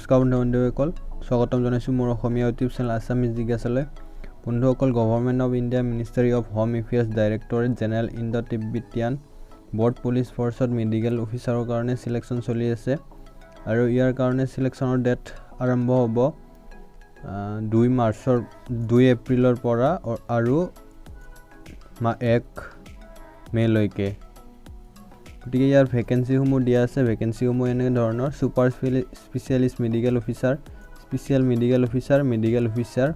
নমস্কাৰ বন্ধু বান্ধৱীসকল, স্বাগতম জনাইছোঁ মোৰ অসমীয়া ইউটিউব চেনেল আছামিজ জিজ্ঞাসালৈ। বন্ধুসকল, Government of India, Ministry of Home Affairs, Directorate General Indo Tibetan Border Police ফ'ৰ্চত medical অফিচাৰৰ কাৰণে চিলেকশ্যন চলি আছে আৰু ইয়াৰ কাৰণে চিলেকশ্যনৰ ডেট আৰম্ভ হ'ব 2 মাৰ্চৰ, 2 এপ্ৰিলৰ পৰা আৰু 1 মে'লৈকে। গতিকে ইয়াৰ ভেকেঞ্চিসমূহ দিয়া আছে। ভেকেঞ্চিসমূহ এনেধৰণৰ: super specialist medical officer, special medical officer, medical officer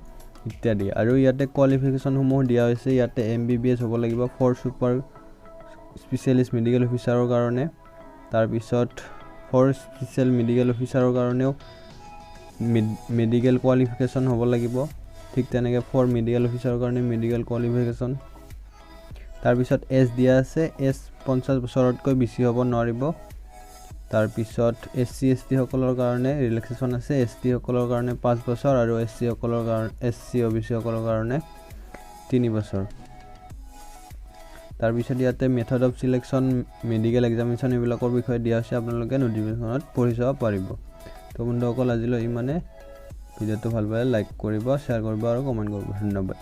ইত্যাদি। আৰু ইয়াতে কোৱালিফিকেশ্যনসমূহ দিয়া হৈছে। ইয়াতে এমবিবিএছ হ'ব লাগিব ফৰ ছুপাৰ স্পেচিয়েলিষ্ট মেডিকেল অফিচাৰৰ কাৰণে। তাৰপিছত ফৰ স্পেচিয়েল মেডিকেল অফিচাৰৰ কাৰণেও মেডিকেল কোৱালিফিকেশ্যন হ'ব লাগিব। ঠিক তেনেকৈ ফৰ মেডিকেল অফিচাৰৰ কাৰণে মেডিকেল কোৱালিফিকেশ্যন। তাৰপিছত এজ দিয়া আছে, এজ 50 বছৰতকৈ বেছি হ'ব নোৱাৰিব। তাৰপিছত এছ চি, এছ টিসকলৰ কাৰণে ৰিলেক্সেশ্যন আছে। এছ টিসকলৰ কাৰণে 5 বছৰ আৰু এছ চিসকলৰ কাৰণে, এছ চি, অ' বি চিসকলৰ কাৰণে 3 বছৰ। তাৰপিছত ইয়াতে method of selection, medical examination এইবিলাকৰ বিষয়ে দিয়া হৈছে। আপোনালোকে নটিফিকেশ্যনত পঢ়ি চাব পাৰিব। তো বন্ধুসকল, আজিলৈ ইমানে। ভিডিঅ'টো ভাল পালে লাইক কৰিব, শ্বেয়াৰ কৰিব আৰু কমেণ্ট কৰিব। ধন্যবাদ।